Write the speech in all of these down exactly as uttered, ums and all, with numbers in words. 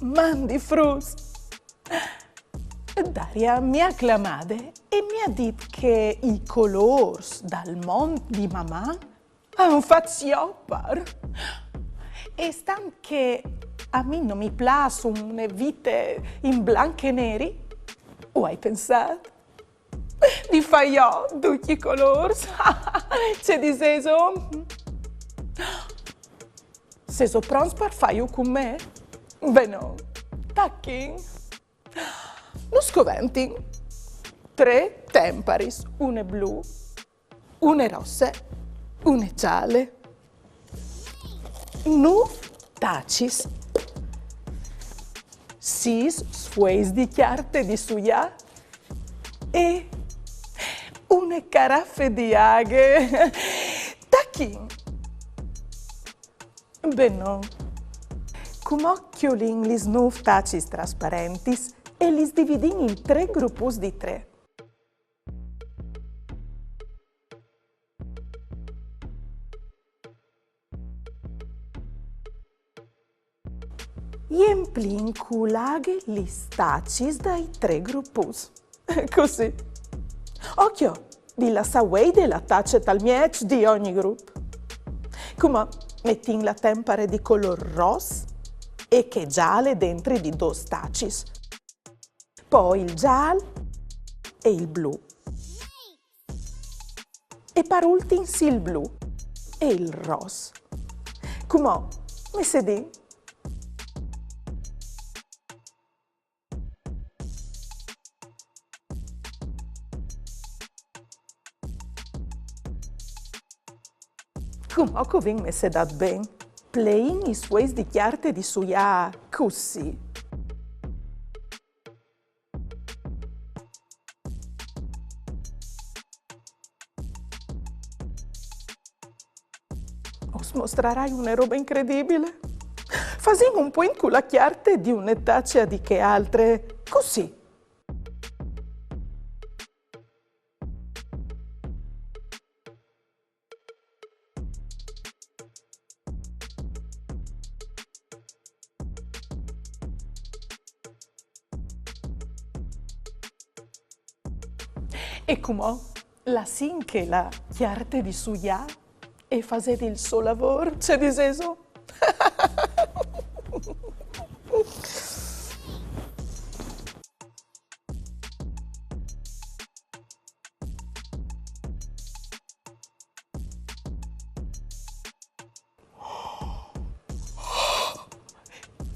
Mandi fruts! Daria mi à clamade e mi à dit che i colôrs dal mont di Maman a àn fat siopar. E stant che a mi no mi plâs une vite in blanc e neri, o ai pensât di fâ jo ducj i colôrs. Ce disêso? Sêso pronts par fâju cun me? Benon, tachìn. Nus coventin trê temparis, une blu, une rosse, une zale. Nûf tacis, sîs sfueis di cjarte di suiâ e une carafe di aghe. Tachìn! Benon. Cumò cjolìn lis nûf tacis trasparentis e lis dividìn in trê grups di trê. I emplìn cu la aghe lis tacis dai trê grups. Cussì. Ocjo, di lassâ vueide la tace tal mieç di ogni grup. Cumò metìn la tempare di colôr ros e chê zale dentri di dôs tacis. Po il zâl e il blu. E par ultins il blu e il ros. Cumò messedìn. Cumò che o vin messedât ben, pleìn i sfueis di cjarte di suiâ cussì. Us mostrarai une robe incredibile. Fasìn un puint cu la cjarte di une tace a di chê altre, cussì. E cumò lassìn che la cjarte di suiâ e fasedi il so lavôr, ce disêso?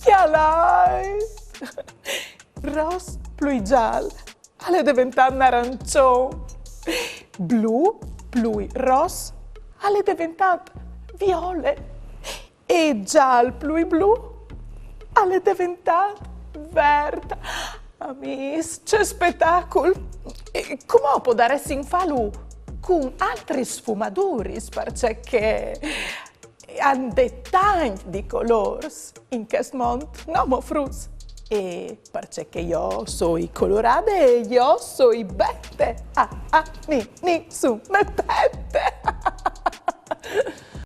Cjalait! Ros plui zâl al è deventât narançon. Blu plui ros al è deventât viole. E zâl plui blu al è deventât vert. Amîs, ce spetacul! E cumò podaressin fâlu cun altris sfumaduris, parcè che a 'nd è tancj di colôrs in chest mont, no mo fruts? E parcè che jo soi colorade e jo soi Bete. Ah, ah, ni, ni, su, me Bete.